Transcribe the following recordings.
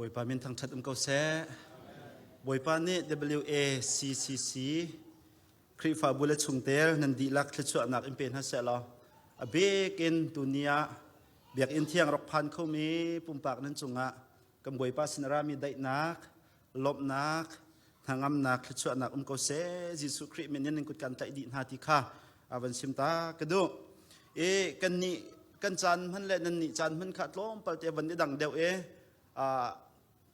Bawipa min thangṭhat um ko seh. Bawipa nih WACCC Khrihfabu le chungtel nan dihlak thluachuahnak in pe hna seh law a bik in tuni ah Biakinn thiang rak phan khomi pumpak nan cungah kan Bawipa sin a rami daihnak, lawmhnak, hnangamnak, thluachuahnak um ko seh. Jesuh Khrih min in nan kut kan tlaih dih hna ti kha a van sim ta ka duh. I kan nih kan caan hman le nan nih caan hman kha tlawmpal te van i dang deuh i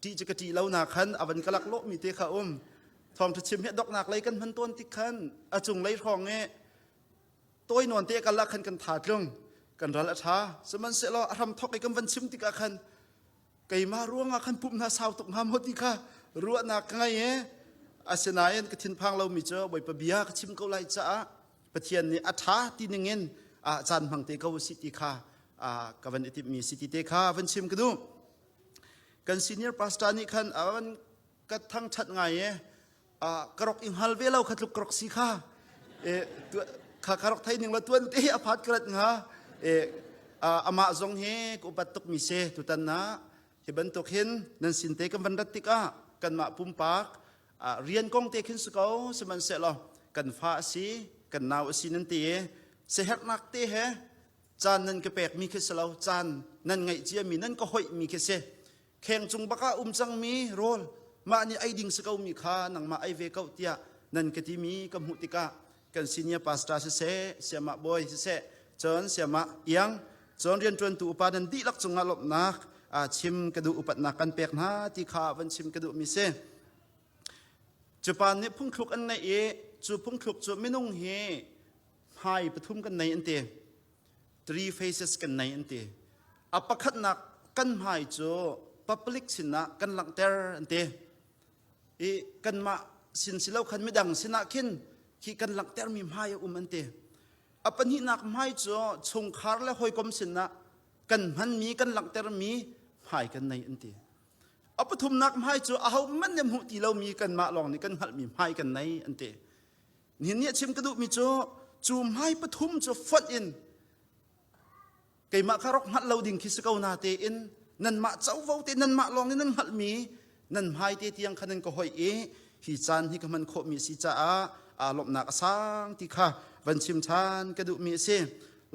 ṭih cu ka ṭih lo na khan a van ka lak lawh mi te kha um. Thawngṭha chim hi doknak lei kan hman tawn tik khan a cung lei hrawng i tawi nawn te kal ah khan kan tha tlung kan ral a ṭha sihmanhsehlaw a hram thok i kan van chim tikah khan keimah ruangah khan pumh hna sau tuk hnga maw ti kha ruahnak ka ngei i asinain ka thinphang lomi cu Bawipa bia ka chim ko lai caah Pathian nih a ṭha ti ningin caan hmang te ko si ti kha ka van i timhmi si ti te kha van chim ka duh. Kan senior pastor nih khan a van ka thangṭhat ngai i ka rok i hngal ve lo kha tluk ka rok si kha kha ka rok thei ning la tuan te a phat ka rat nga amah zong hi ka upat tuk mi si tutan na hi bantuk hin nan sin te kan van rat tikah kanmah pumpak rian kong te khin si ko sihmanhsehlaw kan fa a si kan nau a si nan ti i siaherhnak te he caan nan ka pek mi khi si lo caan nan ngaih cia mi nan ka hoih mi khi si Kheng cung bak ah um cangmi rawl mah nih ei ding si ko mi kha nangmah ei ve ko tiah nan ka timi ka hmuh tikah kan senior pastor siseh siamah bawi siseh cun siamah iang cun rianṭuantu upa nan dihlak cungah lawmhnak chim ka duh upatnak kan pek hna ti kha van chim ka duhmi si. Japan nih phungthluk an neih i cu phungthluk cu minung hi hmai pathum kan nei an ti. Three faces kan nei an ti. A pakhatnak kan hmai cu public sinah kan langhter an ti. I kanmah sin silo khan midang sinah khin khi kan langhtermi hmai a um an ti. A pahnihnak hmai cu chungkhar le hawikom sinah kan hmanmi kan langhtermi hmai kan nei an ti. A pathumnak hmai cu aho hmanh nih hmuh ti lomi kanmah lawng nih kan hngalhmi hmai kan nei an ti. Nihin ni a chim ka duhmi cu cu hmai pathum cu fonh in keimah kha rak hngalh lo ding khi si ko na tein nanmah covo te nanmah lawng in nan hngalhmi nan hmai te tiang kha nan ka hoih i hi caan hi ka hman khawhmi a si caah aa lawmhnak a sang ti kha van chim ṭhan ka duhmi a si.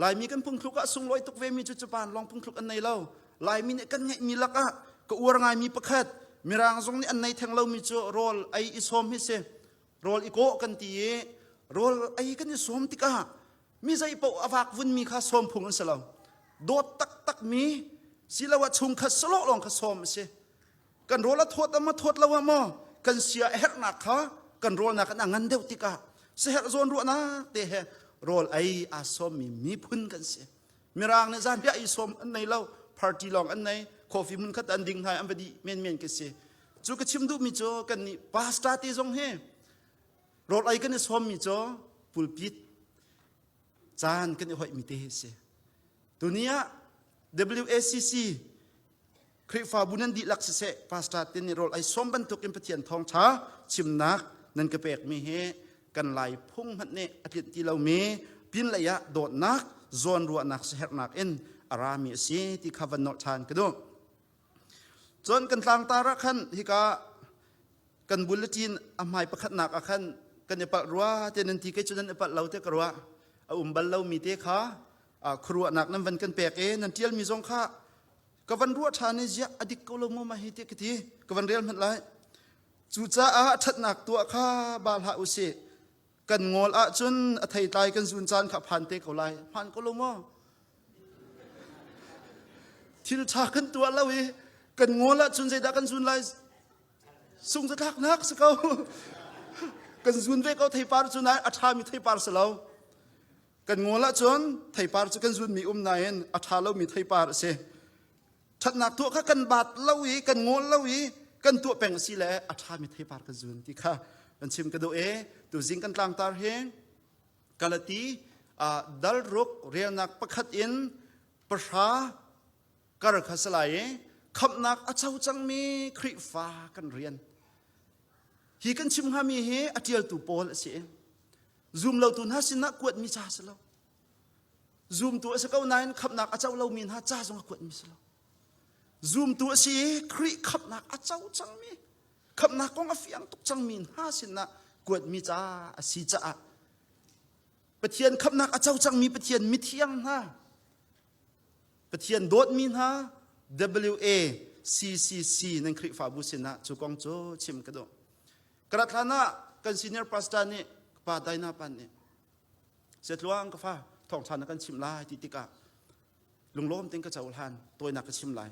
Laimi kan phungthluk ah sunglawi tuk vemi cu Japan lawng phungthluk an nei lo. Laimi nih kan ngeihmi lakah ka uar ngaimi pakhat Mirang zong nih an nei theng lomi cu rawl ei i sawm hi si. Rawl i kawh kan ti i rawl ei kan i sawm tikah mi zei paoh a vak vunmi kha sawm phung an si lo. Dawt taktak mi siloah chungkhat sawlawh lawng kha sawm a si. Kan rawl a thawt a thawt lo ah maw kan sia a herhnak kha kan rawlnak an a ngan deuh tikah siherh zawn ruahnak te he rawl ei aa sawmmi miphun kan si. Mirang nih zanriah i sawm an nei lo, party lawng an nei, coffee hmun khat an ding hna an va dih menmen ka si. Cu ka chim duhmi cu kan nih pastor te zong hi rawl ei kan i sawmmi cu pulpit caan kan i hoihmi te hi si. Tuni ah WACC Khrihfabu nan dihlak siseh pastor te nih rawl ei sawm bantuk in Pathian thawngṭha chimnak nan ka pekmi hi kan lai phung hmanh nih a tlinh ti lomi pinlei ah dawtnak zawnruahnak siherhnak in a rami a si ti kha van nolh ṭhan ka duh. Cun kan tlangtar ah khan hika kan bulletin a hmai pakhatnak ah khan kan i palh rua te nan ti kei cu nan i palh lo te ka ruah a um bal lomi te kha khuaruahnak nan van kan pek i nan ṭialmi zong kha ka van ruah ṭhan i ziah a dik ko lo maw mah hi ti ka ti ka van rel hmanh lai cucaah ṭhatnak tuah kha ba hlah u sih kan ngawl ahcun a theitlai kan zun caan kha phan te ko lai hmaan ko lo maw thil ṭha kan tuah lo i kan ngawl ahcun zeidah kan zun lai sung zathlaknak si ko kan zun ve ko theipar cu nain a ṭhami theipar si lo kan ngawl ahcun theipar cu kan zunmi um nain a ṭha lomi theipar a si ṭhatnak tuah kha kan baat lo i kan ngawl lo i kan tuah peng a si le a ṭhami theipar kan zun ti kha kan chim ka duh i tuzing kan tlangtar hi Galati dal ruk relnak pakhat in pahra kar kha si lai i khamhnak a co cangmi Khrihfa kan rian hi kan chim hngami hi a ṭialtu Paul a si zum lotu hna sinah kuatmi ca si lo zumtu a si ko nain khamhnak a co lomi hna ca zong a kuatmi si lo. Zumtu a si i Khrih khamhnak a co cangmi, khamhnak kong a fiang tuk cangmi hna sinah kuatmi ca a si caah Pathian khamhnak a co cangmi Pathian mithiang hna, Pathian dawtmi hna WACCC nan Khrihfabu sinah cu kong cu chim ka duh. Karat hlan ah kan senior pastor nih pa Daina pan nih Setluang ka fa thawngṭha na kan chimh lai ti tikah lunglawm tein ka cohlan tawinak ka chim lai.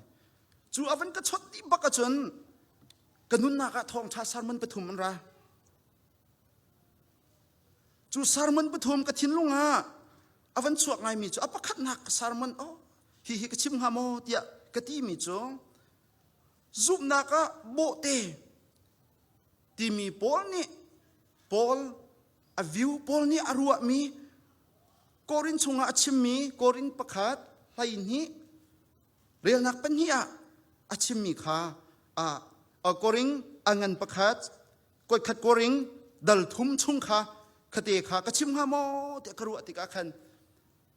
Cu a van ka chawt dih bak ahcun ka nunnak ah thawngṭha sermon pathum an ra. Cu sermon pathum ka thinlung ah a van chuak ngaimi cu a pakhatnak sermon oh hi hi ka chim hnga maw tiah ka timi cu zumhnak ah bawhte timi Paul nih Paul a view Paul nih a ruahmi Korin chungah a chimmi Korin pakhat 12 relnak pahnih ah a chimmi kha a Korin a ngan pakhat kuatkhat Korin dal thum chung kha khate kha ka chim hnga maw tiah ka ruah tikah khan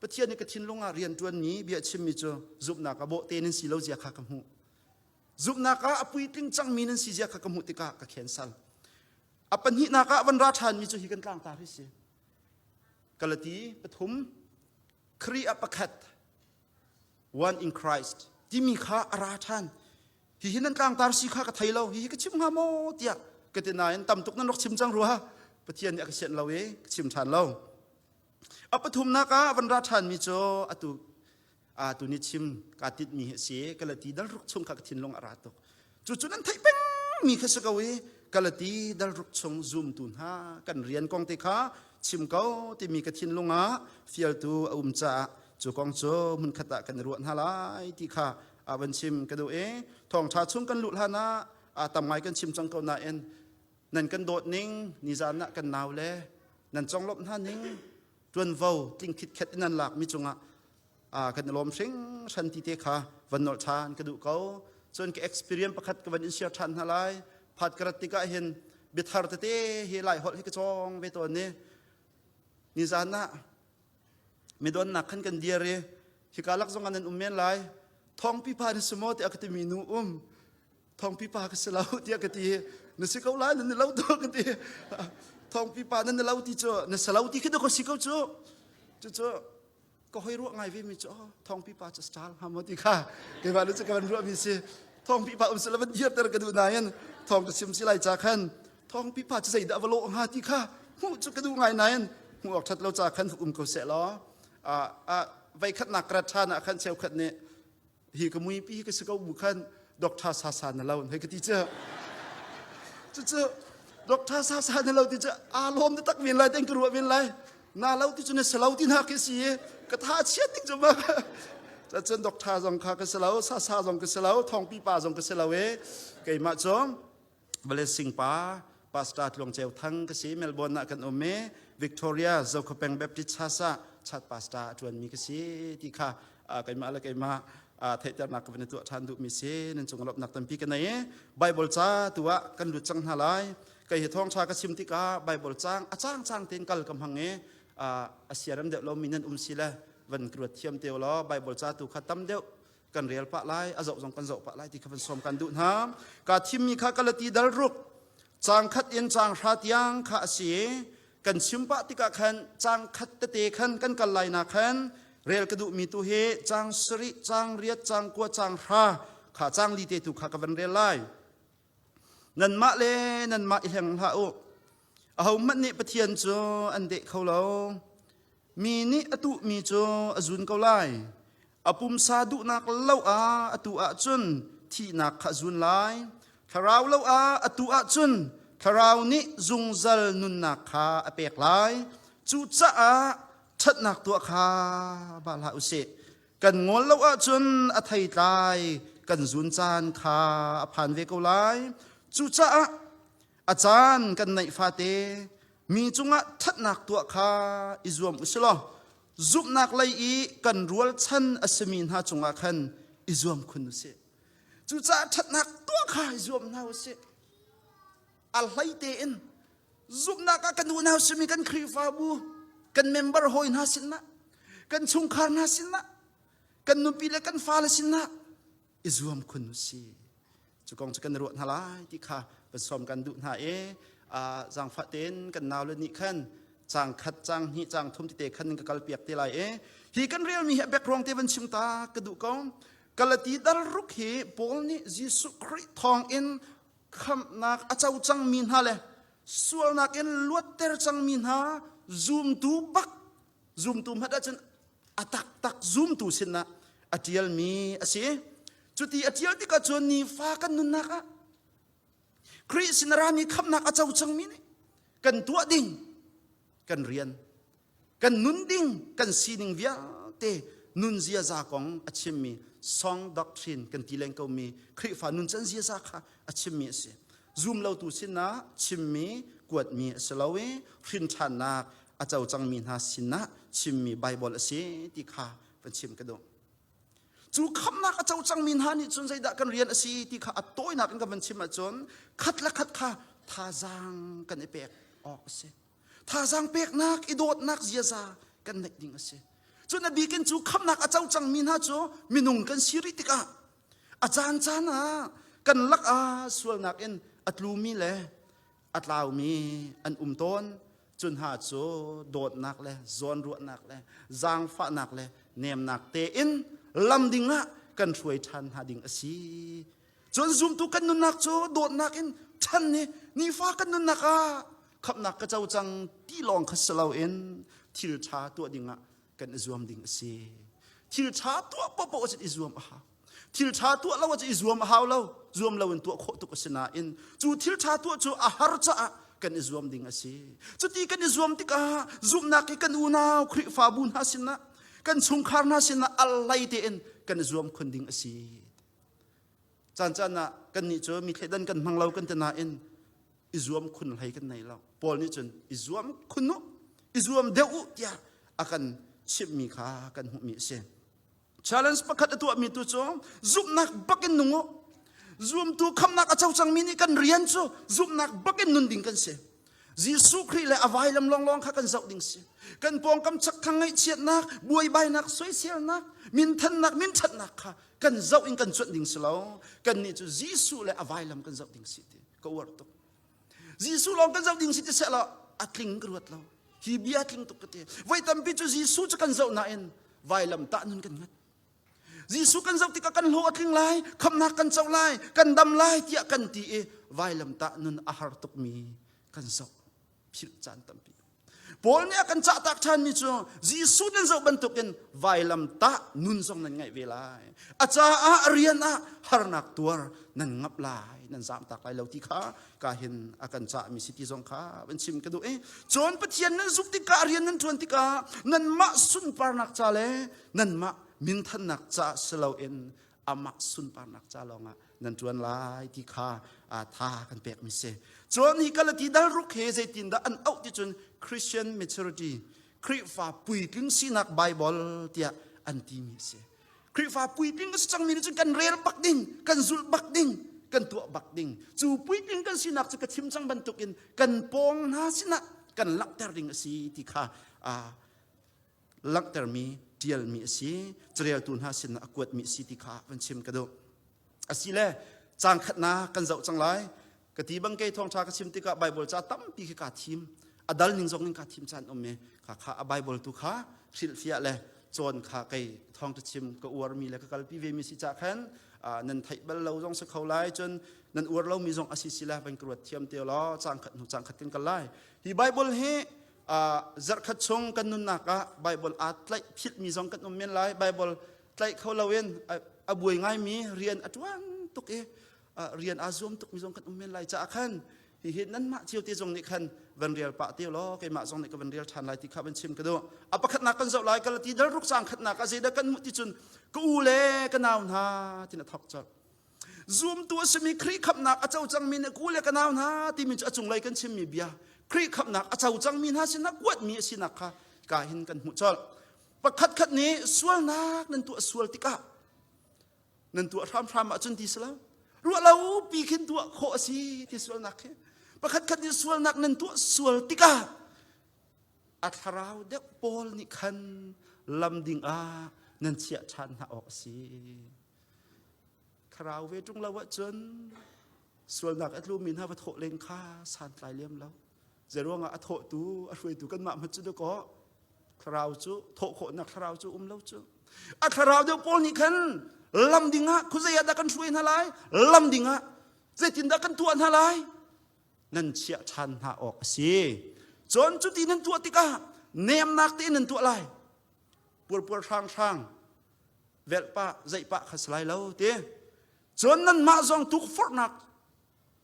Pathian nih ka thinlung ah rian ṭuanmi bia chimmi cu zumhnak ah bawhte nan si lo zia kha ka hmuh. Zumhnak ah a puitling cangmi nan si zia kha ka hmuh tikah ka cancel. A pahnihnak ah van ra ṭhanmi cu hi kan tlangtar hi si. Galati pathum, Khrih ah pakhat, one in Christ timi kha a ra ṭhan. Hihi nan tlangtar si kha ka thei lo, hihi ka chim hnga maw tiah ka ti nain tam tuk nan rak chim cang rua. Pathian nih a ka sianh lo i ka chim ṭhan lo. A pathumnak ah van ra ṭhanmi cu atu atu ni chim kaa titmi hi a si. Galati dal ruk chung kha ka thinlung a ra tuk. Cucu nan theih pengmi kha si ko i Galati dal ruk chung zumtu hna kan rian kong te kha chim ko timi ka thinlung ah fialtu a um caah cu kong cu hmunkhat ah kan i ruah hna lai ti kha a van chim ka duh i thawngṭha chung kan luh hlan ah tam ngai kan chim cang ko nain nan kan dawt ning nizan ah kan nau le nan conglawmh hna ning tuanvo tling khitkhet in nan lakmi cungah kan i lawm hringhran ti te kha van nolh ṭhan ka duh ko. Cun ka experience pakhat ka van in share ṭhan hna lai. Phat ka rat tikah hin biathar tete hi lai holh hi ka cawng ve tawn ni. Nizan ah midonnak khan kan dir i hika lak zong ah nan um men lai. Thawng pipa na si maw tiah ka timi nu um. Thawng pipa ka si lo tiah ka ti. Na si ko lai nan ni lo to ka ti. Thawng pipa nan ni lo ti cu na si lo ti khi ka si ko cu. Cucu ka hoi ruah ngai ve mi cu oh, thawng pipa cu star hnga maw ti kha keimah lu cu ka van ruah mi si. Thawng pipa um sila van dirter ka duh nain thawng ka chim si lai ca khan thawng pipa cu zeidah va lawh hnga ti kha hmuh cu ka duh ngai nain hmuh awk that lo ca khan um ko seh law vei khatnak ka rat ṭhan ah khan cheukhat nih hi ka muipi hi ka si ko bu khan doctor sa sa na lo hei ka ti cu cucu doctor sa sa na lo ti cu aa lawm na tak men lai ten ka ruah men lai na lo ti cu na si lo ti na khi si ka tha chiat ding cu ma cun doctor zong kha ka si lo sa sa zong ka si lo thongpi pa zong ka si lo e keimah cu Blessing pa Pastor Tluang Ceu Thang ka si Melbourne ah kan um i Victoria Zokhawpeng Baptist Church ah chat pastor a ṭuanmi ka si ti kha keimah le keimah theihternak ka van i tuah ṭhan duhmi si nan cung lawmhnak tampi ka nei i Bible ca tu ah kan lut cang hna lai kei hi thawngṭha ka chim tikah Bible cang a cang cang tein kal ka hmang i a siaram deuh lomi nan um si le van ruat thiam te law Bible ca tu kha tam deuh kan rel pah lai a zoh zong kan zoh pah lai ti kha van sawm kan duh hna ka thimmi kha kalati dal ruk cang khat in cang hra tiang kha a si kan chim pah tikah khan cang khat tete khan kan kal lai na khan rel ka duhmi tu hi cang sarih cang riat cang kua cang hra kha cang li te tu kha ka van rel lai nanmah le nanmah i hleng hlah u ahohmanh nih Pathian cu an deh kho lo Mi nih a tuhmi cu a zun ko lai. A pumsa duhnak lo ah a tuh ahcun thihnak kha a zun lai. Thlarau lo ah a tuh ahcun thlarau nih zungzal nunnak kha a pek lai. Cucaah ṭhatnak tuah kha ba hlah u sih. Kan ngol lo ahcun a theitlai kan zun caan kha a phan ve ko lai. Cucaah a caan kan neih fate mi cungah ṭhatnak tuah kha i zuam u silaw zumhnak lei i kan rualchan a simi hna cungah khan i zuam khun u sih. Cucaah ṭhatnak tuah kha i zuam hna u sih. A hlei tein zumhnak ah kan unau simi kan Khrihfabu, kan member hawi hna sinah, kan chungkhar hna sinah, kan nupi le kan fale sinah. i zuam khun u si. Cu kong cu kan ruah hna lai ti kha van sawm kan duh hna i zaangfah tein kan nau le nih khan cang khat cang hnih cang thum tete khan ka kal piak te lai i hi kan relmi hi a background te van chim ta ka duh ko. Galati dal ruk hi Paul nih Jesuh Khrih thawng in khamhnak a co cangmi hna le sualnak in luatter cangmi hna zumtu bak zumtu hmanh ahcun a taktak zumtu sinah a ṭialmi a si. Cuti a ṭial tikah cun nifa kan nunnak ah Khrih sin a rami khamhnak a co cangmi nih kan tuah ding kan rian kan nun ding kan sining vialte nun ziaza kong a chimmi song doctrine kan ti leng komi Khrihfa nuncan ziaza kha a chimmi a si. Zum lotu sinah chimmi kuatmi a si lo i hrin ṭhannak a co cangmi hna sinah chimmi Bible a si ti kha van chim ka duh. Cu khamnak a co cangmi hna nih cun zeidah kan rian a si ti kha a tawinak in ka van chim ahcun khat le khat kha thazaang kan i pek awk a si. Thazaang peknak i dawtnak ziaza kan neih ding a si. Cun a bikin cu khamnak a co cangmi hna cu minung kan si rih tikah a caan caan ah kan lak ah sualnak in a tlumi le a tlaumi an um tawn. Cu hna cu dawtnak le zawnruahnak le zaangfahnak le nemnak tein lam ding ah kan hruai ṭhan hna ding a si. Cun zumtu kan nunnak cu dawtnak in ṭhan ni nifa kan nunnak ah khamhnak ka co cang ti lawng kha si loin thil ṭha tuah ding ah kan i zuam ding a si. Thil ṭha tuah paohpaoh ah i zuam a hau. Thil ṭha tuah lo ah i zuam a hau lo. Zuam lo in tuah khawh tuk a si nain cu thil ṭha tuah cu a har caah kan i zuam ding a si. Cuti kan i zuam tikah zumhnak i kan unau Khrihfabu hna sinah kan chungkhar hna sinah a hlei tein kan i zuam khun ding a si. Caan caan ah kannih cu mi thleidan kan hmang lo kan ti nain i zuam khun hlei kan nei lo. Paul nih cun i zuam khun u, i zuam deuh u tiah a kan chimhmi kha kan hmuhmi a si. Challenge pakhat a tuahmi tu cu zumhnak bak in nung u. Zumtu khamnak a co cangmi nih kan rian cu zumhnak bak in nun ding kan si. Jesuh Khrih le a vailam lawnglawng kha kan zoh ding si. Kan pawngkam chakthang ngaihchiatnak, buaibainak, soiselnak, minthannak, minthatnak kha kan zoh in kan cuanh ding si lo. Kannih cu Jesuh le a vailam kan zoh ding si ti ka uar tuk. Jesuh lawng kan zoh ding si ti seh law a tling ka ruat lo. Hi bia tling tuk ka ti. Voi tampi cu Jesuh cu kan zoh nain vailam tah nun kan ngat. Jesuh kan zoh tikah kan hlawh a tling lai, khamhnak kan co lai, kan dam lai tiah kan ti i vailamtah nun a har tukmi kan zoh philh caan tampi. Paul nih a kan cahtak ṭhanmi cu Jesuh nan zoh bantukin vailamtah nun zong nan ngaih ve lai. A caah a rian ah harnak tuar nan ngap lai, nan zamtak lai lo ti kha ka hin a kan cahmi si ti zong kha van chim ka duh i cun Pathian nan zumh tikah rian nan ṭuan tikah nanmah sunparnak ca le nanmah minthannak ca si loin amah sunparnak ca lawngah nan ṭuan lai ti kha tha kan pekmi si. Cun hi Galati dal ruk he zeitindah an auh ti cun Christian maturity Khrihfa puitling sinak Bible tiah an timi a si. Khrihfa puitling a si cangmi nih cun kan rel bak ding, kan zulh bak ding, kan tuah bak ding. Cu puitling kan sinak cu ka chim cang bantukin kan pawng hna sinah kan langhter ding a si ti kha langhtermi ṭialmi a si. Careltu hna sinah a kuatmi a si ti kha van chim ka duh. Asile caang khatnak kan zoh cang lai. Ka ti bang kei thawngṭha ka chim tikah Bible ca tampi khi kaa thim. A dal ning zong in kaa thim caan um i kha kha a Bible tu kha hrilhfiah le cawn kha kei thawngṭha chim ka uarmi le ka kalpi vemi si cah khan nan theih bal lo zong si kho lai cun nan uar lomi zong a si si le van ka ruat thiam te law caang khat hnu caang khat kan kal lai. Hi Bible hi zarhkhat chung kan nunnak ah Bible aa tlaih philhmi zong kan um men lai. Bible tlaih kho loin a buai ngaimi rian a ṭuan tuk i rian aa zuam tukmi zong kan um men lai caah khan hihi nanmah cio te zong nih khan van rel pah te law keimah zong nih ka van rel ṭhan lai ti kha van chim ka duh. A pakhatnak kan zoh lai Galati dal ruk caang khatnak ah zeidah kan hmuh ti cun ka u le ka nau hna tin a thawk colh. Zumtu a simi Khrih khamhnak a co cangmi nih ka u le ka nau hna timi cu a cunglei kan chimmi bia Khrih khamhnak a co cangmi hna sinah kuatmi a sinak kha ka hin kan hmuh colh. Pakhatkhat nih sualnak nan tuah sual tikah nan tuah hramhram ahcun ti si lo ruah lo pi khin tuah khawh a si ti sualnak khi pakhatkhat nih sualnak nan tuah sual tikah a thlarau deuh pawl nih khan lam ding ah nan chiah ṭhan hna awk a si. Thlarau ve ṭung lo ahcun sualnak a tlumi hna va thawh len kha santlai lem lo. Zeiruangah a thawhtu, a hruaitu kanmah hmanh cu dakaw thlarau cu thawh khawhnak thlarau cu um lo cu. A thlarau deuh pawl nih khan lam dingah khuazei ah dah kan hruai hna lai? Lam dingah zeitindah kan tuah hna lai? Nan chiah ṭhan hna awk a si. Cun cuti nan tuah tikah nemnak tein nan tuah lai. Puarpuar hrang hrang velh pah zeih pah kha si lai lo ti. Cun nanmah zong tukforhnak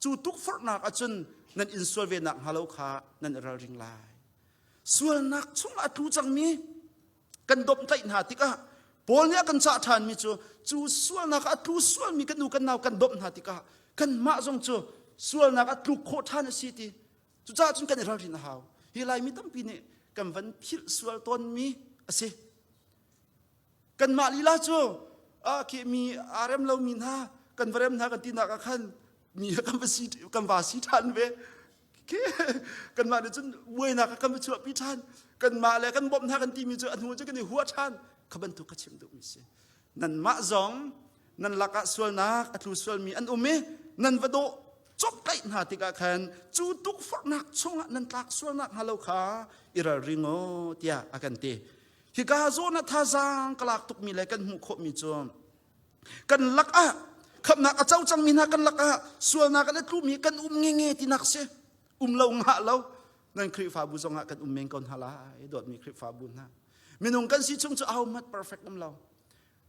cu tukforhnak ahcun nan in sual ve nak hnga lo kha nan i ralring lai. Sualnak chungah a tlu cangmi kan domhtlaih hna tikah Paul nih a kan cah ṭhanmi cu cu sualnak ah a tlu sualmi kan u kan nau kan domh hna tikah kanmah zong cu sualnak ah tluk khawh ṭhan a si ti. Cucaah cun kan i ralrin a hau. Hi Laimi tampi nih kan van philh sual tawnmi a si. Kanmah lila cu a khi mi aa rem lomi hna kan va rem hna kan tinak ah khan mi kan va si kan va si ṭhan ve. Khi kanmah nih cun buainak kan va chuahpi ṭhan. Kanmah le kan bawmh hna kan timi cu a hnu cu kan i hua ṭhan. Kha bantuk ka chim duhmi si. Nanmah zong nan lakah sualnak a tlu sualmi an um i nan va dawh cawkkaih hna tikah khan cu tukforhnak chungah nan tlak sualnak hnga lo kha i ralring u tiah a kan ti. Hika zawn ah thazaang ka lak tukmi le kan hmuh khawhmi cu kan lakah khamhnak a co cangmi hna kan lakah sualnak an tlumi kan um ngenge tinak si um lo ngah lo nan Khrihfabu zongah kan um men ko hna lai dawtmi Khrihfabu hna minung kan si chung cu ahohmanh perfect um lo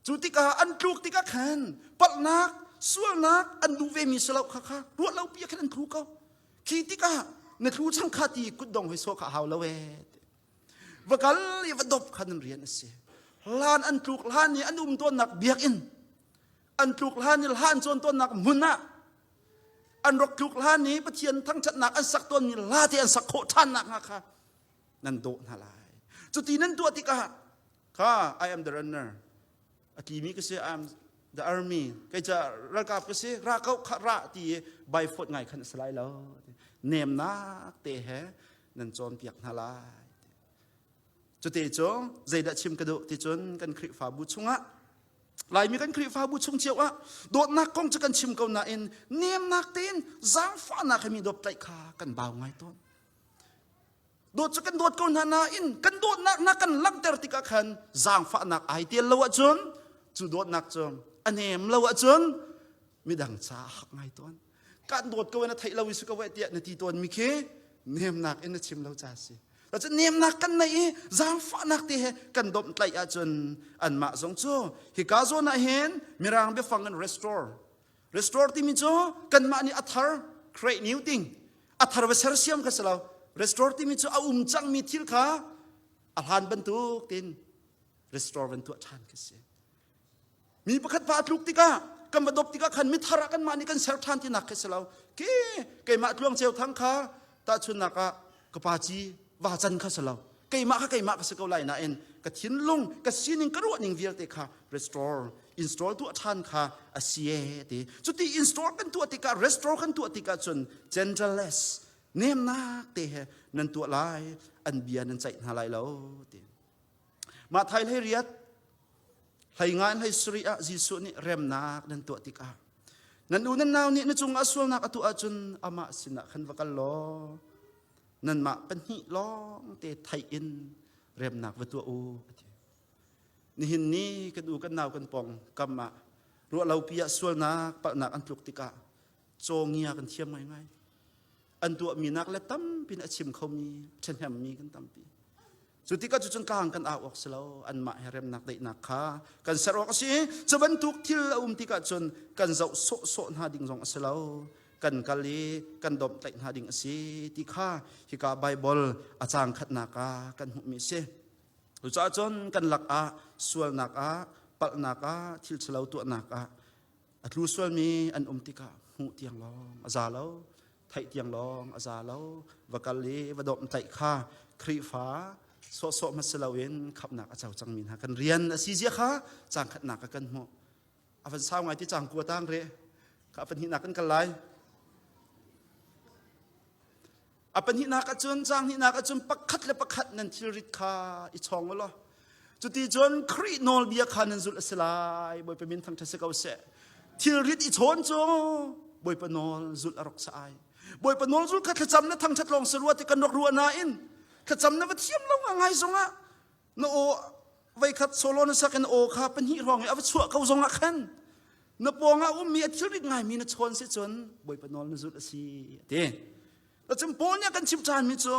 cu tikah an tluk tikah khan palhnak sualnak an duh ve mi si lo kha kha ruah lo pi khan an tlu ko khi tikah na tlu chang kha ti kutdong hoi sawh kha hau lo e va kal i va dop kha nan rian a si hlan an tluk hlan i an um tawnnak biakinn an tluk hlan i hlan cawn tawnnak hmun ah an rak tluk hlan i Pathian thangṭhatnak an sak tawnmi hla te an sak khawh ṭhannak hnga kha nan dawh hna lai cuti nan tuah tikah kha I am the runner a tlimi ka si I am the army kei ca ralkap ka si ra ko kha ra ti i bai fawt ngai khan a si lai lo nemnak te he nan cawnpiak hna lai. Cute cu zeidah chim ka duh ti cun kan Khrihfabu chungah Laimi kan Khrihfabu chung cio ah dawtnak kong cu kan chim ko nain nemnak tein zaangfahnak he mi dawt tlaih kha kan bau ngai tawn. Dawt cu kan dawt ko hna nain kan dawtnak na kan langhter tikah khan zaangfahnak ai tel lo ahcun cu dawtnak cu a nem lo ahcun midang ca hak ngai tawn. Kan dawt ko na theih lo i si ko tiah na ti tawn mi khi nemnak in na chim lo ca si. Cun nemnak kan neih i zaangfahnak te he kan domh tlaih ahcun anmah zong cu hika zawn ah hin mirang biafang in restore restore timi cu kanmah nih a thar create new thing a thar va sersiam kha si lo restore timi cu a um cangmi thil kha a hlan bantuk tin restore van tuah ṭhan khi si Mi pakhat pa a tluk tikah kan va dop tikah khan mithar ah kanmah nih kan ser ṭhan tinak khi si lo. Ke keimah tluang ceu thang kha tahchunnak ah ka pa ci va can kha si lo. Keimah kha keimah ka si ko lai nain ka thinlung ka sining ka ruahning vialte kha restore install tuah ṭhan kha a si e ti. Cuti install kan tuah tikah restore kan tuah tikah cun genderless nemnak te he nan tuah lai an bia nan ceih hna lai lo ti. Mah thai hlei riat hlei nga in hlei sarih ah Jesuh nih remnak nan tuah tikah nan u nan nau nih na cungah sualnak a tuah ahcun amah sinah khan va kal law nanmah pahnih lawng te theih in remnak va tuah u a ti. Nihin ni kan u kan nau kan pawng kam ah ruahlopi ah sualnak palhnak an tluk tikah cawngia kan thiam ngaingai. An tuahmi nak le tampi in a chim khomi, ṭhahnemmi kan tampi. Cu tikah cu cun tlang kan au awk si lo anmah he remnak daihnak kha kan ser awk a si cu bantuk thil a um tikah cun kan zoh sawhsawh hna ding zong a si lo kan kal i kan domhtlaih hna ding a si ti kha hika Baibal a caang khatnak ah kan hmuhmi a si. Cucaah cun kan lakah sualnak ah palhnak ah thil ṭhalo tuahnak ah a tlu sualmi an um tikah hmuh tiang lawng a za lo theih tiang lawng a za lo va kal i va dawmhtlaih kha Khrihfa sawhsawh hmasa loin khamhnak a co cangmi hna kan rian a si zia kha caang khatnak ah kan hmuh a van sau ngai ti caang kua tang re kha pahnihnak kan kal lai a pahnihnak ahcun caang hnihnak ahcun pakhat le pakhat nan thilrit kha i chawng u law cuti cun Khrih nawlbia kha nan zulh a si lai Bawipa min thangṭhat si ko seh. Thilrit i chawn cu Bawipa nawl zulh a rak sa ai. Bawipa nawl zulh kha thlacam na thangṭhat lawng si rua ti kan rak ruah nain thlacam na va thiam lo ngai zongah na aw veikhat solo na sak in aw kha pahnih hrawng i a va chuah ko zongah khan na pawngah ummi a thilrit ngaimi na chawn si cun Bawipa nawl na zulh a si a ti. Cun Paul nih a kan chimh ṭhanmi cu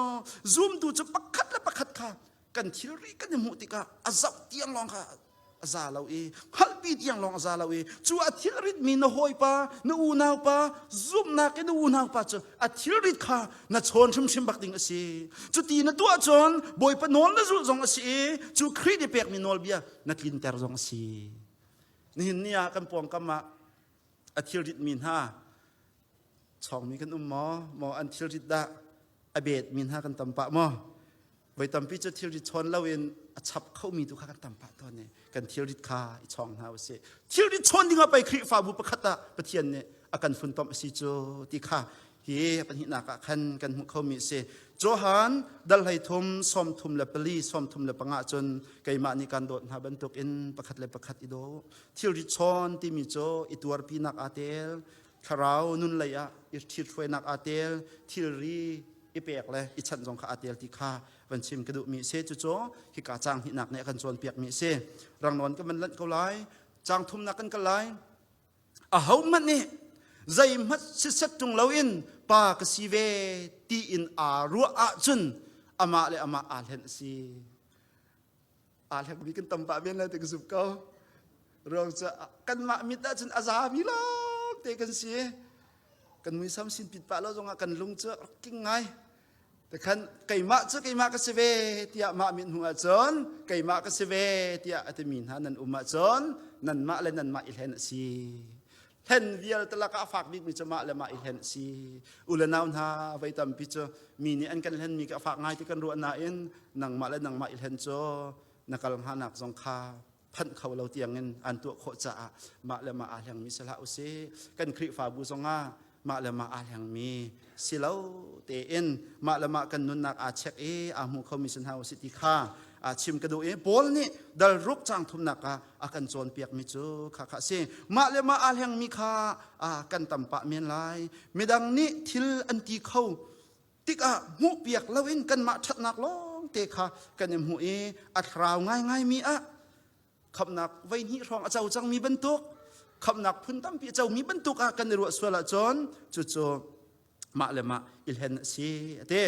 zumtu cu pakhat le pakhat kha kan thilri kan i hmuh tikah a zoh tiang lawng kha a za lo i hngalhpi tiang lawng a za lo i cu a thilritmi na hawipa na unaupa zumhnak in na unaupa cu a thilrit kha na chawn hrimhrim bak ding a si. Cuti na tuah cun Bawipa nawl na zulh zong a si i cu Khrih nih pekmi nawlbia na tlinter zong a si. Nihin ni ah kan pawngkam ah a thilritmi hna chawngmi kan um maw? Maw an thilrit dah a betmi hna kan tam pah maw? Voi tampi cu thilrit chawn loin a chap khomi tu kha kan tam pah tawn i kan thilrit kha i chawng hna usih. Thilrit chawn ding ah pei Khrihfabu pakhat ah Pathian nih a kan funtom a si cu ti kha hi pahnihnak ah khan kan hmuh khomi a si. Johan dal hlei thum 34 35 cun keimah nih kan dawt hna bantukin pakhat le pakhat i daw. Thilrit chawn timi cu i tuarpinak aa tel, thlarau nun lei ah i ṭhithruainak aa tel, thilri i pek le i chanh zong kha aa tel ti kha van chim ka duhmi a si. Cucu hika caang hnihnak nih a kan cawnpiakmi a si. Rangnawn kan van lanh ko lai. Caang thumnak kan kal lai. Ahohmanh nih zeihmanh sitset ṭung loin pa ka si ve tiin aa ruah ahcun amah le amah aa hlen a si. Aa hlengmi kan tam pah men lai ti ka zumh ko. Ruang cu kanmah mit ahcun a zami lawng te kan si. Kan muisam sin pit pah lo zongah kan lung cu rak king ngai. Tekhan keimah cu keimah ka si ve tiah mah mit hnu ahcun keimah ka si ve tiah a timi hna nan um ahcun nanmah le nanmah i hlen a si. Hlen vialte lakah a fak bikmi cu mah le mah i hlen a si. U le nau hna voi tampi cu mi nih an kan hlenmi ka fak ngai ti kan ruah nain nangmah le nangmah i hlen cu na kal hnganak zong kha phanh kho lo tiangin an tuah khawh caah mah le mah aa hlengmi si hlah usih. Kan Khrihfabu zongah mah le mah aa hlengmi si lo tein mah le mah kan nunnak aa check i aa hmu khomi si hna usih ti kha chim ka duh i Paul nih dal ruk cang thumnak ah a kan cawnpiakmi cu kha kha a si. Mah le mah aa hlengmi kha kan tam pah men lai. Midang nih thil an ti kho tikah hmuhpiak loin kanmah ṭhatnak lawng te kha kan i hmuh i a thlarau ngaingaimi ah khamhnak voihnih hrawng a co cangmi bantuk khamhnak phun tampi a comi bantuk ah kan i ruah sual ahcun cucu mah le mah i hlen a si a ti.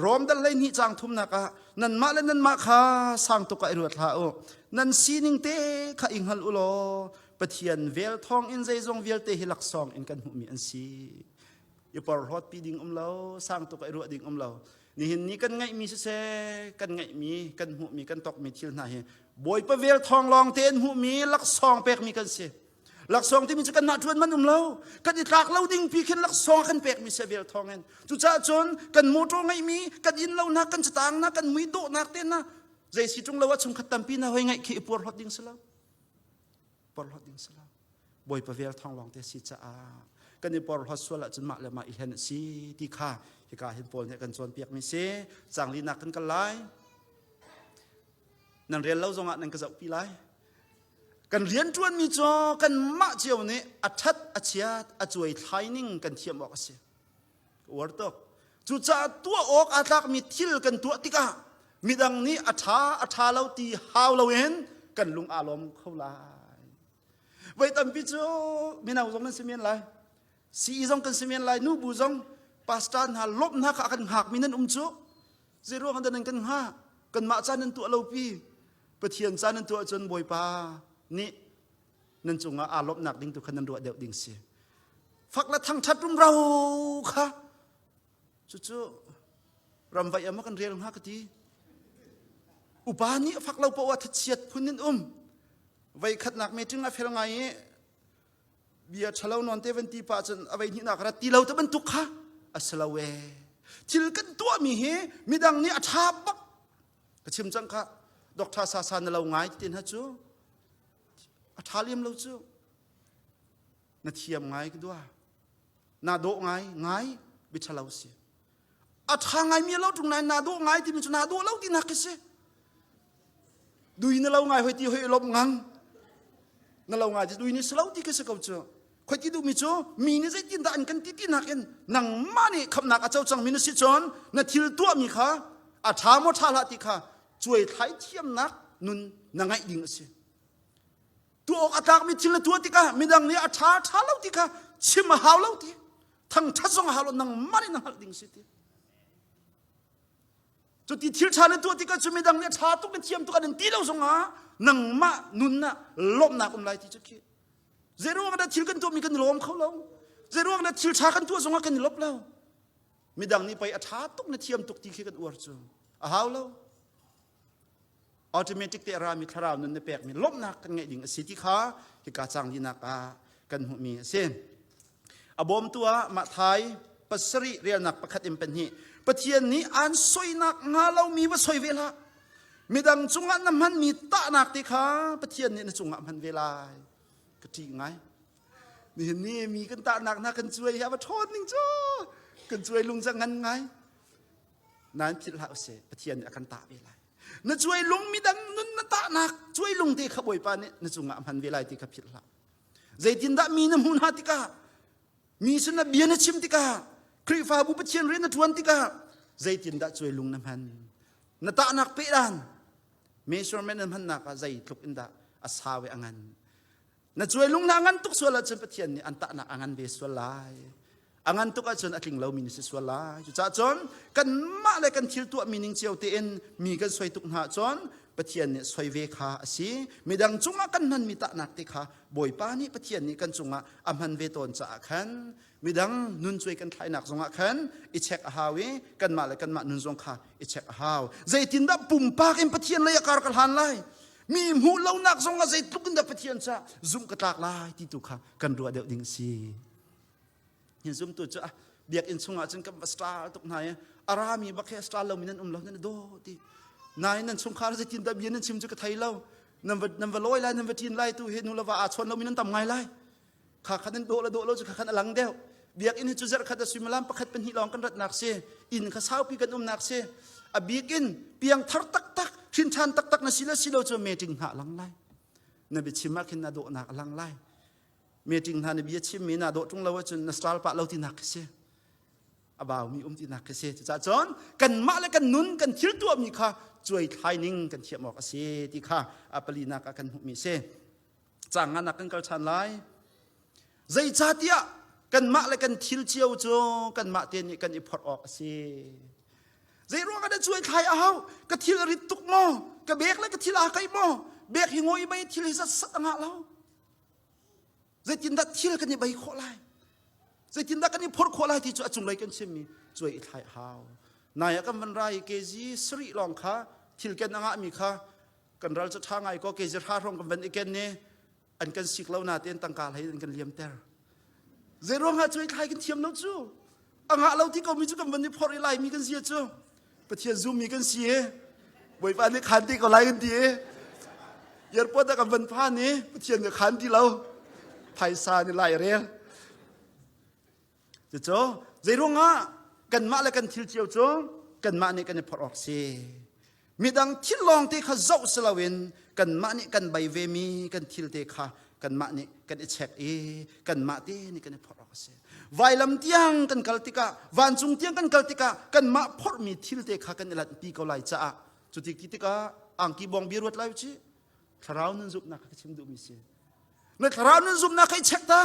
Rom dal 12 caang thumnak ah nanmah le nanmah kha sang tuk ah i ruat hlah u. Nan sining te kha i hngal u law Pathian vel thawng in zeizong vialte hi laksawng in kan hmuhmi an si. I porhlawt pi ding um lo, sang tuk ah i ruah ding um lo. Nihin ni kan ngeihmi siseh, kan ngeihmi, kan hmuhmi, kan tokmi thil hna hi Bawipa vel thawng lawng te in hmuhmi laksawng pekmi kan si. Laksawng timi cu kanmah ṭuan man um lo. Kan i tlak lo ding pi khin laksawng kan pekmi si vel thawng in. Cucaah cun kan motor ngeihmi, kan inn lo nak, kan catang nak, kan mui dawhnak te na zei si ṭung lo ah chungkhat tampi na hoi ngaih khi i puarhlawt ding si lo. Porhlawt ding si lo. Bawipa vel thawng lawng te si caah kan i porhlawt sual ahcun mah le mah i hlen a si ti kha hika hin Paul nih a kan cawnpiakmi si. Caanglinak kan kal lai. Nan rel lo zongah nan ka zohpi lai. Kan rianṭuanmi cu kanmah cio nih a ṭhat a chiat a cuai thlai ning kan thiam awk a si. Ka uar tuk. Cucaah tuah awk aa tlakmi thil kan tuah tikah midang nih a ṭha a ṭha lo ti hau loin kan lung aa lawm kho lai. Voi tampi cu mino zong nan si men lai. CE zong kan si men lai. Nubu zong pastor hna lawmh hna kha a kan hngakmi nan um cu. Zeiruang ah dah nan kan hngah? Kanmah ca nan tuah lo pi. Pathian ca nan tuah cun Bawipa nih nan cungah aa lawmhnak ding tu kha nan ruah deuh ding si. Fak le thangṭhat rumro kha cucu ramvaih ah maw kan rel hnga ka ti. Upa nih fak lo poah thachiat phun in um. Voi khatnak meeting a fel ngai i bia ṭhalo nawn te van ti pah cun a vei hnihnak rat ti lo te bantuk kha a si lo ee. Thil kan tuahmi hi midang nih a ṭha bak ka chim cang kha Doctor Sasa na lo ngai ti hna cu a ṭha lem lo cu na thiam ngai ka dua na dawh ngai ngai bi ṭhalo si a ṭha ngai mi lo ṭung nain na dawh ngai timi cu na dawh lo ti nak khi si dui na lo ngai hoi ti hoi lom ngang na lo ngai ti dui ni si lo ti khi si ko cu. Khoi ti duhmi cu mi nih zeitindah an kan ti ti nakin nangmah nih khamnak a co cangmi na si cun na thil tuahmi kha a ṭha maw ṭha hlah ti kha cuai thlai thiamnak nun na ngeih ding a si. Tuah awk a tlakmi thil na tuah tikah midang nih a ṭha ṭha lo ti kha chim a hau lo ti thangṭhat zong a hau lo nangmah nih na hngalh ding si ti. Cuti thil ṭha na tuah tikah cu midang nih a ṭha tuk na thiam tuk an in ti lo zongah nangmah nun ah lawmhnak um lai ti cu khi. Zeiruang dah thil kan tuahmi kan i lawm kho lo? Zeiruang dah thil ṭha kan tuah zongah kan i lawp lo? Midang nih pei a ṭha tuk na thiam tuk ti khi kan uar cu. A hau lo. Automatic te a rami thlarau nun na pekmi lawmhnak kan ngeih ding a si ti kha hika cang linak ah kan hmuhmi a si. A bawmtu ah Matthai pasarih relnak pakhat in pahnih Pathian nih aan soinak hnga lomi va soi ve hlah. Midang cungah na hmanmi tahnak te kha Pathian nih na cungah hman ve lai. Ka ṭih ngai. Nihin ni mi kan tahnak hna kan cuai hi a va ṭhawn ning cu. Kan cuai lung cang ngan ngai. Nain philh hlah usih Pathian nih a kan tah ve lai. Na cuai lung midang nun na tahnak cuai lung te kha Bawipa nih na cungah a hman ve lai ti kha philh hlah. Zeitindah mi na hmuh hna tikah, mi sin na bia na chim tikah, Khrihfabu Pathian rian na ṭuan tikah, zeitindah cuailung na hman? Na tahnak pehdan, measurement na hmannak ah zeitluk in dah a sau i a ngan? Na cuailung na ngan tuk sual ahcun Pathian nih an tahnak a ngan ve sual lai. A ngan tuk ahcun a tling lomi na si sual lai. Cucaah cun kanmah le kan thil tuahmi ning cio tein mi kan soi tuk hna ahcun Pathian nih soi ve kha a si. Midang cungah kan hmanmi tahnak te kha Bawipa nih Pathian nih kan cungah a hman ve tawn caah khan midang nun cuai kan thlainak zongah khan i check a hau i kanmah le kanmah nun zong kha i check a hau. Zeitindah pumpak in Pathian lei a kar ka hlan lai? Mi hmuh lonak zongah zeitluk in dah Pathian ca zumh ka tlak lai ti tu kha kan ruah deuh ding a si. Hin zumtu cu biakinn chungah cun kan va star tuk hna i a rami bak he star lomi nan um lo nan do ti. Nain nan chungkhar zeitin dah bia nan chim cu ka thei lo. Nan va nan va lawi lai nan va ṭin lai tu hi nu le va aa chawn lomi nan tam ngai lai. Kha kha nan dawh le dawh lo cu kha khan a lang deuh. Biakinn hi cu zarh khat a suimilam pakhat pahnih lawng kan ratnak si. Inn kha saupi kan umnak si. A bik in piang thar taktak, hrin ṭhan taktak na si le si lo cu meeting hna lang lai. Na biachim ah khin na dawhnak a lang lai. Meeting hna na bia chimmi na dawh ṭung lo ahcun na style pah lo tinak khi si. A baumi um tinak khi si. Cucaah cun kanmah le kan nun kan thil tuahmi kha cuai thlai ning kan thiam awk a si ti kha a palinak ah kan hmuhmi si. Caang nganak kan kal ṭhan lai. Zeicahtiah kanmah le kan thil cio cu kanmah te nih kan i phorh awk a si. Zeiruang ah dah cuai thlai a hau? Ka thil a rit tuk maw? Ka bek le ka thil aa kaih maw? Bek hi ngawi bai thil hi sat sat a ngah lo. Zeitindah thil kan i bei khawh lai? Zeitindah kan i phorh khawh lai ti cu a cunglei kan chimmi cuai i thlai a hau. Nai ah kan van ra i kg sarih lawng kha thil ken a ngahmi kha kan ral cu ṭha ngai ko kg hra hrawng kan van i ken ni an kan sik lo na tein tangka hlei an kan liamter. Zeiruang ah cuai thlai kan thiam lo cu? A ngah lo ti ko mi cu kan van i phorh i laimi kan si cu. Pathian zummi kan si i Bawipa nih khan ti ko lai kan ti i airport ah kan van phan i Pathian nih khan ti lo phaisa nih lai rel. Cucu zeiruangah kanmah le kan thil cio cu kanmah nih kan i phorh awk si. Midang thil lawng te kha zoh si loin kanmah nih kan bei vemi kan thil te kha kanmah nih kan i check i kanmah te nih kan i phorh awk a si. Vailam tiang kan kal tikah, vancung tiang kan kal tikah kanmah phorhmi thil te kha kan i lanhpi ko lai caah cuti ti tikah angki bawng bia ruat lai u cih. Thlarau nun zumhnak kha ka chim duhmi si. Na thlarau nun zumhnak kha i check ta.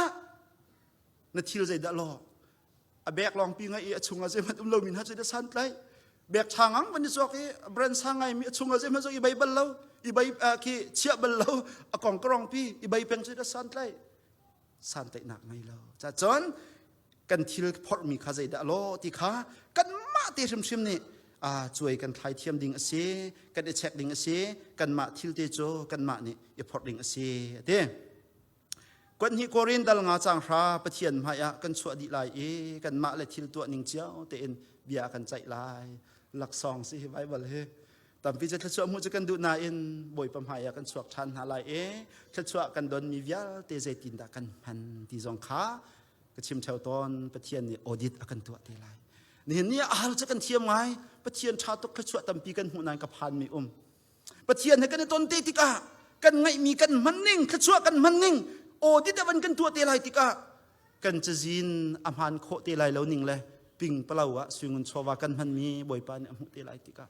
Na thil zeidah law a bek lawngpi ngai i a chungah zeihmanh um lomi hna cu da santlai bek ṭha ngang van i cawk i brand sang ngaimi a chungah zeihmanh zong i bei bal lo i bei khi chiah bal lo a kong ka pi i bei peng cu da santlai santlaihnak ngei lo ca cun kan thil phorhmi kha zeidah law ti kha kanmah te hrimhrim nih a cuai kan thlai thiam ding a si kan i check ding a si kanmah thil te cu kanmah nih i phorh ding a si a ti Kuat Korin dal nga cang hra Pathian hmai ah kan chuah dih lai i kanmah le thil tuah ning cio tein bia kan ceih lai. Laksawng si hi Bible hi. Tampi cu thluachuah hmuh cu kan duh nain Bawipa hmai ah kan chuak ṭhan hna lai i thluachuah kan donmi vialte zeitindah kan hman ti zong kha ka chim ṭheo tawn Pathian nih audit a kan tuah te lai. Nihin ni ah hal cu kan thiam ngai Pathian ṭha tuk thluachuah tampi kan hmuh nain ka phanmi um. Pathian he kan i ton te tikah kan ngeihmi kan hman ning thluachuah kan hman ning audit a van kan tuah te lai tikah. Kan cazin a hmaan khawh te lai lo ning le ping palo ah suingun chawva kan hmanmi Bawipa nih a hmuh te lai tikah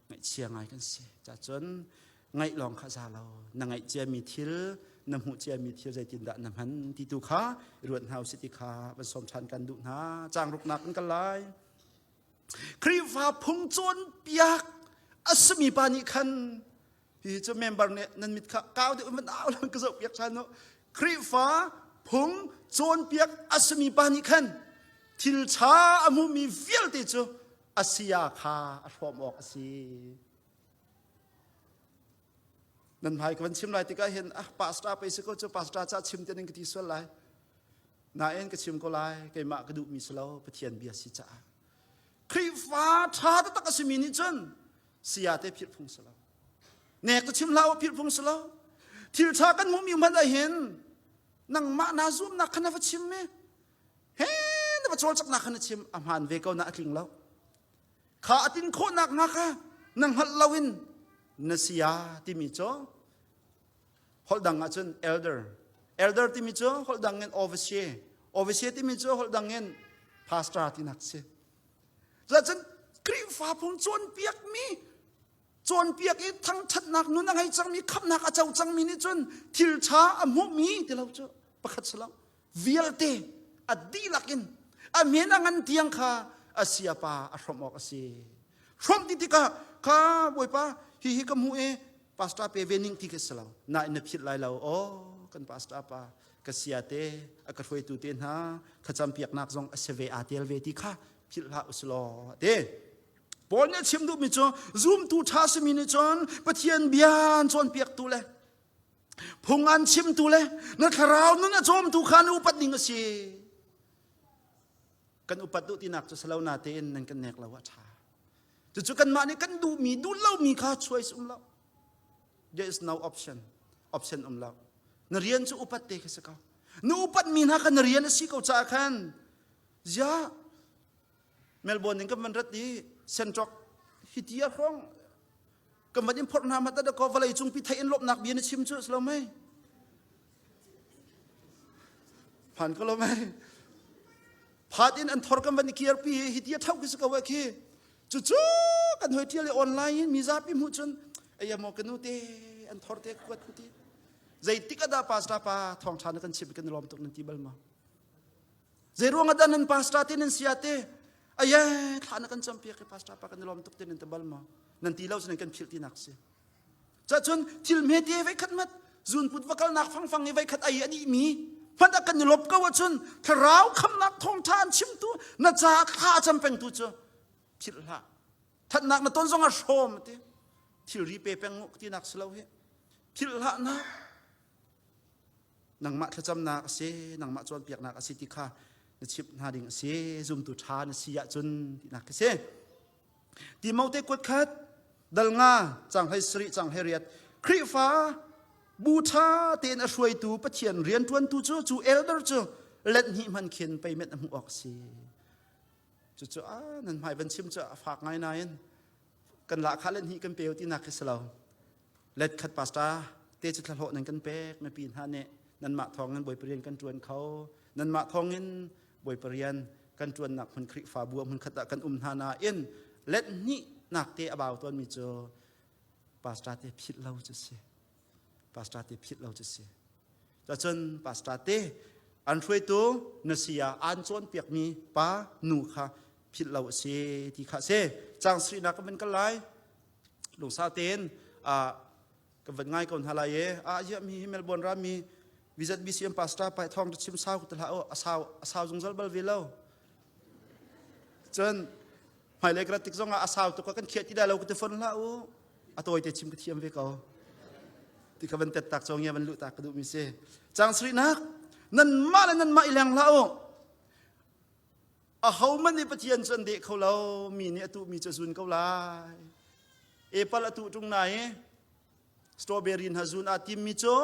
ngaihchia ngai kan si. Cacun ngaih lawng kha za lo. Na ngaih ciami thil, na hmuh ciami thil zeitindah na hman ti tu kha ruat hna usih ti kha van sawm ṭhan kan duh hna. Caang ruknak kan kal lai. Khrihfa phung cawnpiak a simi pa nih khan hi cu member nih nan mit kha kau deuh in van au lang ka zoh piak ṭhan u. Khrihfa phung cawnpiak a simi pa nih khan thil ṭha a hmumi vialte cu a saya kha a hrawm awk a si. Nan hmai ka van chim lai tikah hin ah pastor pei si ko cu pastor ca chim te ning ka ti sual lai. Nain ka chim ko lai keimah ka duhmi si lo Pathian bia si caah. Khrihfa ṭha taktak a simi nih cun saya te philh phung si lo. Nek ka chim hlah u philh phung si lo. Thil ṭha kan hmuhmi hmanh ah hin nangmah naa zumnak kha na va chim mi he na va cawlcaknak kha na chim a hmaan ve ko na a tling lo. Kha a tin khawhnak hnga kha na hngalh loin na saya timi cu holh dang ahcun elder elder timi cu holh dang in overseer overseer timi cu holh dang in pastor tinak si cun Khrihfa phung cawnpiakmi cawnpiak i thangṭhatnak nun a ngei cangmi khamhnak a co cangmi nih cun thil ṭha a hmuhmi ti lo cu pakhat si lo vialte a dihlak in a men a ngan tiang kha a siapa a hrawmh awk a si hrawmh ti tikah kha bawipa hi hi ka hmuh i pastor pe ve ning ti ka si lo nain na philh lai lo aw kan pastor pa ka sia te a ka hruaitu te hna thlacam piaknak zong a si ve aa tel ve ti kha philh hlah usilaw te Paul nih a chim duhmi cu zumtu ṭha simi nih cun Pathian bia an cawnpiaktu le phung an chimtu le na thlarau nun a cawmtu kha na upat ding a si. Kan upat duh tinak cu salo natein nan kan nek lo a ṭha. Cucu kanmah nih kan duhmi duh lomi kha choice um lo. There is no option. Option um lo. Na rian cu upat te kha si ko. Na upatmi hna kha na rian a si ko caah khan ziah Melbourne in kan van rat i Centrock hiti a hrawng kan van in phorh hna mat da ko vawlei cung pi thei in lawmhnak bia na chim cu si lo mei phan ko lo mei phat in an thor kan van i kiar pi hiti a thau ki si ko khi cu cu kan hoi tial i online in mizapi hmuh cun aya mo kanu te an thor te kuat ti zeitik ada pastor pa thawng tha na kan chim kan lawm tuk nan ti bal ma Zeiruang ah dah nan pastor te nan sia te aye thla na kan campiak i pastor pa kan i lawm tuk te nan ti bal maw? Nan ti lo nan kan philh tinak si. Cacun thil hme te vei khat mat zunput va kalnak fangfang i vei khat ai a dih mi hmanh ah kan i lop ko ahcun thlarau khamnak thawngtha an chimtu na ca thla a cam pengtu cu philh hlah. Thatnak na ton zong ah hrawm ti. Thilri pe peng tinak si lo hi. Philh hlah na nangmah thlacamnak a si nangmah cawnpiaknak a si ti kha na chimh hna ding a si zumtu ṭha na si ahcun tinak ka si Timote kuat khat dal nga cang hlei sarih cang hlei riat Khrihfa bu ṭha tein a hruaitu Pathian rianṭuantu cu cu elder cu let hnih hman khin payment a hmuh awk a si cucu a nan hmai van chim cu a fak ngai nain kan lahkhah let hnih kan pe tinak khi si lo Let khat pastor te cu thlahlawh nan kan pek mipi hna nih nanmah thawngin Bawipa rian kan ṭuan kho nanmah thawngin Bawipa rian kan ṭuannak hmun Khrihfabu ah hmun khat ah kan um hna nain let hnih nak te a bau tawnmi cu pastor te philh lo cu si pastor te philh lo cu si cun pastor te an hruaitu na si ah an cawnpiakmi pa nu kha philh lo a si ti kha si cang srinak ka van kal lai lungsau tein ka van ngai ko hna lai e a ya mi hi Melbourne ra mi vizat BCM pastor pai thong chim sau te hlah a sau a sau zungzal bal ve lo cun hmailei ka tik zong ah a sau tuk kan khiah ti lai lo ka ti fon hlah u a tawi te chim ka thiam ve ko ti ka van tet tak chong ya van lu tak ka duh mi si chang sri nak nan mah le nan mah i leng hlah u Ahohmanh nih Pathian cu an deh kho lo, mi nih a tuhmi cu a zun ko lai. Apple a tuh ṭung nai strawberry hna zun aa timmi cu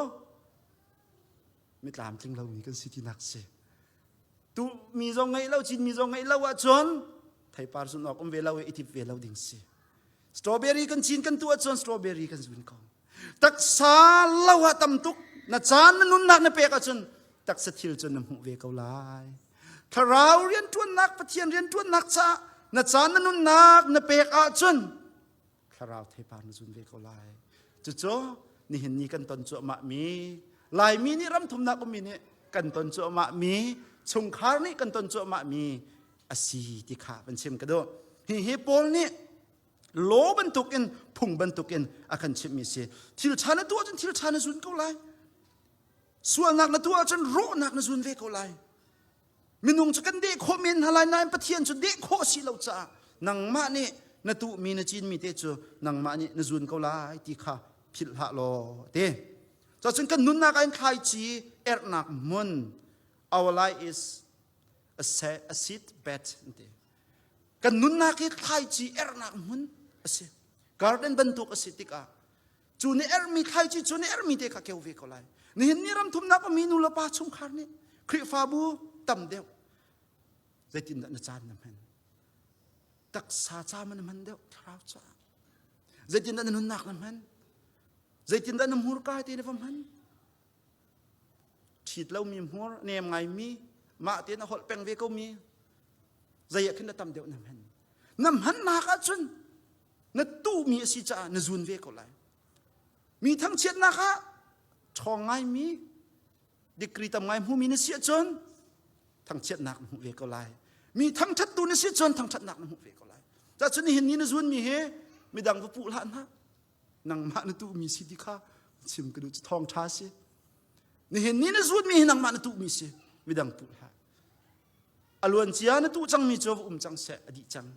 mi tlamtling lomi kan si tinak si. Tuhmi zong ngeih lo, cinmi zong ngeih lo ahcun theipar zun awk um ve lo i i tip ve lo ding si. Strawberry kan cin kan tuh ahcun strawberry kan zun ko. Taksa lo ah tam tuk na caan na nunnak na pek ahcun Taksa thil cu na hmuh ve ko lai. Thlarau rianṭuannak Pathian rianṭuannak caah na caan na nunnak na pek ahcun thlarau theipar na zun ve ko lai. Cucu nihin ni kan ton cuahmah mi Laimi nih ramthumnak ummi nih kan ton cuahmah mi chungkhar nih kan ton cuahmah mi a si ti kha van chim ka duh. Hihi Paul nih law bantukin phung bantukin a kan chimhmi si. Thil ṭha na tuah ahcun thil ṭha na zun ko lai. Sualnak na tuah ahcun rawhnak na zun ve ko lai. Minung cu kan deh khawh men hna lai nain Pathian cu deh khawh si lo caah nangmah nih na tuhmi na cinmi te cu nangmah nih na zun ko lai ti kha philh hlah law ti. Cun kan nunnak ah in thlaici erhnak hmun our life is a seed bed ti. Kan nunnak hi thlaici erhnak hmun a si. Garden bantuk a si tikah cu nih erhmi thlaici cu nih erhmi te kha keu ve ko lai. Nihin ni ram thumnak ummi nu le pa chungkhar nih Khrihfabu tam deuh zeitindah na caan na hman? Taksa ca ma na hman deuh thlarau ca? Zeitindah na nunnak na hman? Zeitindah na hmurka te na va hman? Ṭhit lomi hmur, nem ngaimi, mah tein a holh peng ve komi, zei ah khin na tam deuh na hman? Na hmannak ahcun na tuhmi a si caah na zun ve ko lai. Mi thangchiatnak ah ṭhawng ngaimi, degree tam ngai hmumi na si ahcun thangchiatnak na hmuh ve ko lai. Mi thangṭhattu na si ahcun thangṭhatnak na hmuh ve ko lai. Cacun nihin ni na zunmi hi midang va puh hlah hna. Nangmah na tuhmi si ti kha chim ka duh cu thawngṭha si. Nihin ni na zunmi hi nangmah na tuhmi si. Midang puh hlah. A luancia na tuh cangmi cu va um cang seh a dih cang.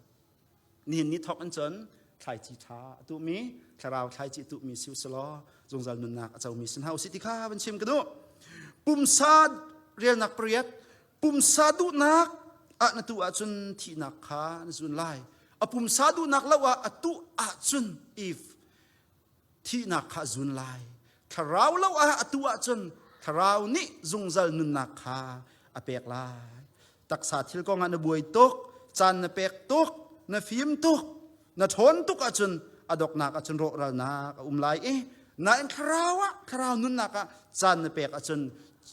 Nihin ni thawk in cun thlaici ṭha a tuhmi thlarau thlaici a tuhmi si usalaw zungzal nunnak a comi si hna usih ti kha van chim ka duh. Pumsa relnak pariat pumsa duhnak ah na tuh ahcun thihnak kha na zun lai. A pumsa duhnak lo ah a tuh ahcun if thihnak kha a zun lai. Thlarau lo ah a tuh ahcun thlarau nih zungzal nunnak kha a pek lai. Taksa thil kong ah na buai tuk, caan na pek tuk, na fim tuk, na ṭhawn tuk ahcun a doknak ahcun rawhralnak a um lai i nain thlarau ah thlarau nunnak ah caan na pek ahcun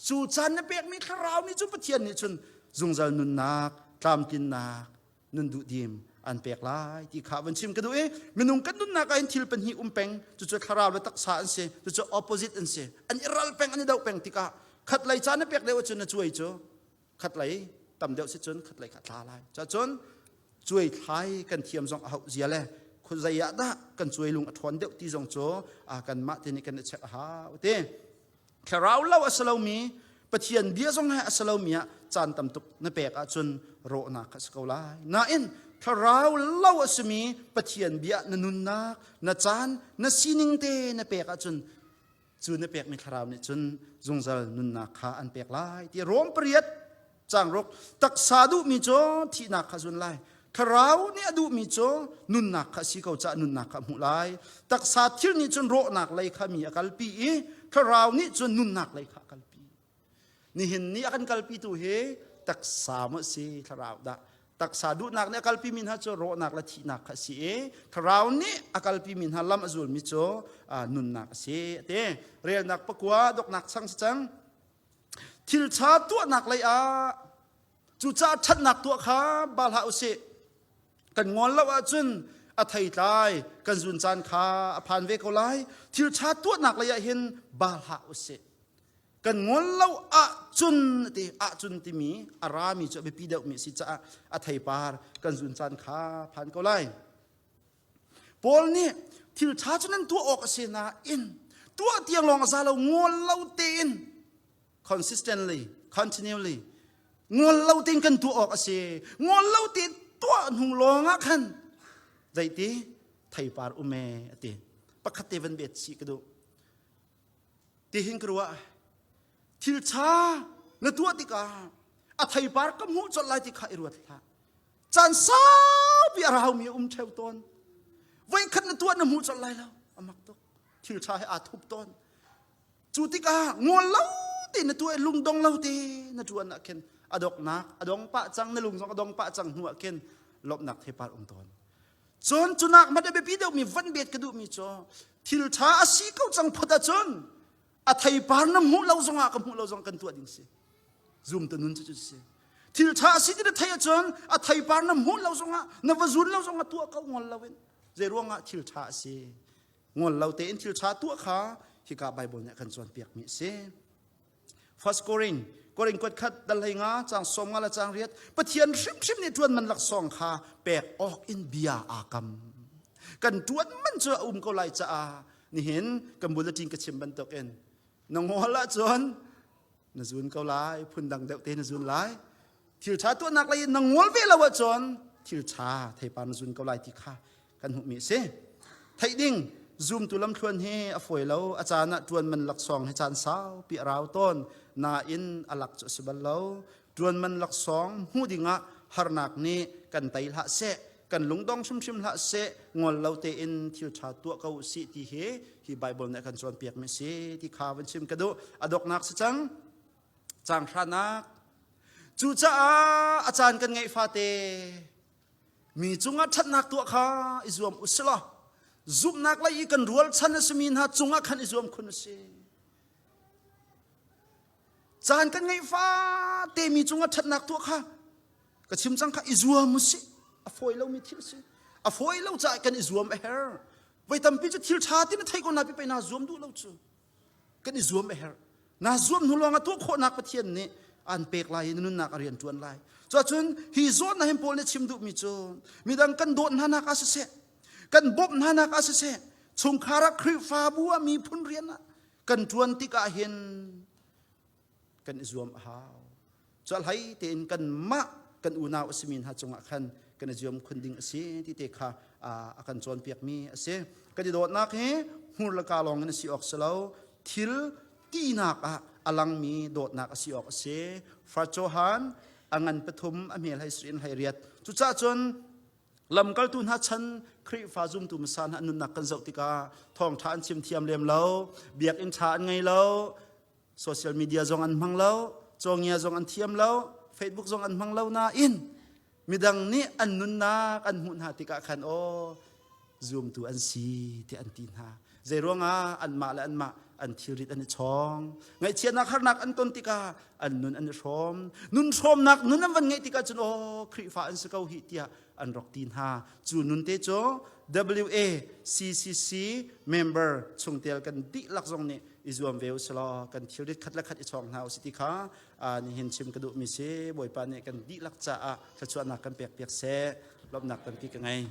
cu caan na pekmi thlarau nih cu Pathian nih cun zungzal nunnak tlamtlinnak nun duhdim an pek lai ti kha van chim ka duh i minung kan nunnak ah hin thil pahnih um peng cucu thlarau le taksa an si cucu opposite an si an i ral peng an i doh peng tikah khat lei caan na pek deuh ahcun na cuai cu khat lei tam deuh si cun khat lei kha tla lai cun cuai thlai kan thiam zong a hauh zia le khuazei ah dah kan cuai lung a ṭhawn deuh ti zong cu kanmah te nih kan i check a hau ti thlarau lo a si lomi Pathian bia zong he a si lomi ah caan tam tuk na pek ahcun rawhnak kha si ko lai nain thlarau lo a simi Pathian bia na nunnak na caan na sining te na pek ahcun cu na pekmi thlarau nih cun zungzal nunnak kha an pek lai ti Rom pariat cang ruk taksa duhmi cu thihnak kha zun lai thlarau nih a duhmi cu nunnak kha si ko caah nunnak kha hmuh lai taksa thil nih cun rawhnak lei kha mi a kalpi i thlarau nih cun nunnak lei kha a kalpi Nihin ni a kan kalpitu hi taksa maw si thlarau dah? Taksa duhnak nih a kalpimi hna cu rawhnak le thihnak kha a si i thlarau nih a kalpimi hna lam a zulmi cu nunnak a si a ti. Relnak pakua doknak chang si cang. Thil ṭha tuahnak lei ah cucaah ṭhatnak tuah kha bal hlah usih. Kan ngol lo ahcun a theitlai kan zun caan kha a phan ve ko lai. Thil ṭha tuahnak lei ah hin bal hlah usih. Kan ngol lo ahcun ti ahcun timi a rami cu a biapi deuhmi a si caah a theipar kan zun caan kha phan ko lai. Paul nih thil ṭha cu nan tuah awk a si nain tuah tiang lawng a za lo ngol lo tein consistently continually ngol lo tein kan tuah awk a si ngol lo tein tuah hnu lawng ah khan zeiti theipar um e a ti pakhat te van bet chih ka duh Tihin ka ruah. Thil ṭha na tuah tikah a theipar ka hmuh colh lai ti kha i ruat hlah. Caan saupi a raumi a um ṭheo tawn. Voikhat na tuah na hmuh colh lai lo. A mak tuk. Thil ṭha he aa thup tawn. Cu tikah ngol lo te na tuah i lungdong lo te na ṭuan ah khin a doknak a dong pah cang na lung zong a dong pah cang hnu ah khin lawmhnak theipar um tawn. Cun cunak hmanh a biapi deuhmi van bet ka duhmi cu thil ṭha a si ko cang phut ahcun a theipar na hmuh lo zongah ka hmuh lo zong kan tuah ding si. Zum tu nun cu cu si. Thil ṭha si ti na theih ahcun a theipar na hmuh lo zongah na va zun lo zongah tuah ko ngol loin. Zei ruangah thil ṭha a si? Ngol lo tein thil ṭha tuah kha hika Bible nih a kan cawnpiakmi a si. First Korin, Korin kuat khat dal hlei nga cang som nga le cang riat Pathian hrimhrim nih ṭuan man laksawng kha pek awk in bia aa kam. Kan ṭuan man cu a um ko lai caah nihin kan bulletin ka chim bantukin na ngol ahcun na zun ko lai phundang deuh te na zun lai thil ṭha tuahnak lei in na ngol ve lo ahcun thil ṭha theipar na zun ko lai ti kha kan hmuhmi a si. Theih ding zumtu lamthluan hi a fawi lo a caan ah ṭuan man laksawng hi caan saupi a rau tawn nain a lak cu a si bal lo ṭuan man laksawng hmuh dingah harnak nih kan tei hlah seh kan lungdong hrimhrim hlah seh ngol lo tein thil ṭha tuah ko usih ti hi hi Bible nih a kan cawnpiakmi a si ti kha van chim ka duh a doknak si cang caang hranak cucaah a caan kan ngeih fate Mi cungah ṭhatnak tuah kha i zuam u sih law zumhnak lei i kan rualchan a simi hna cungah khan i zuam khun u sih. Caan kan ngeih fate mi cungah ṭhatnak tuah kha ka chim cang kha i zuam u sih. A fawi lomi thil si. A fawi lo caah kan i zuam a herh. Voi tampi cu thil ṭha ti na theih ko na pi pei naa zuam duh lo cu. Kan i zuam a herh. Na zuam hnu lawng ah tuah khawhnak Pathian nih an pek lai i na nunnak a rian ṭuan lai. Cuahcun hi zawtnak hin Paul nih chim duhmi cu midang kan dawt hna nak ah siseh, kan bawmh hna nak ah siseh, chungkhar ah Khrihfabu ah miphun rian ah kan ṭuan tikah hin kan i zuam a hau. Cuahlei tein kanmah kan unau a simi hna cungah khan kan i zuam khun ding a si ti te kha a kan cawnpiakmi a si. Kan i dawtnak hi hmur le ka lawng in a si awk si lo. Thil tinak ah a langmi dawtnak a si awk a si. Fa Johan a ngan pathum a hmel hei in hei riat. Cucaah cun lamkaltu hna chan Khrihfa zumtu hmasa hna nunnak kan zoh tikah thawngṭha an chim thiam lem lo, biakinn ṭha an ngei lo, social media zong an hmang lo cawngia zong an thiam lo Facebook zong an hmang lo nain midang nih an nunnak an hmuh hna tikah khan aw zumtu an si ti an ti hna zei ruangah anmah le anmah an thilrit an i chawng ngaihchiatnak harnak an ton tikah an nun an i hrawm nun hrawmnak nun an van ngeih tikah cun aw Khrihfa an si ko hi tiah an rak ti hna cu nun te cu WACCC member chungtel kan dihlak zong nih i zuam ve usih kan thilrit khat le khat i chawng hna usih ti kha nihin chim ka duhmi si Bawipa nih kan dihlak caah thluachuahnak kan pek piak seh lawmhnak tampi ka ngei.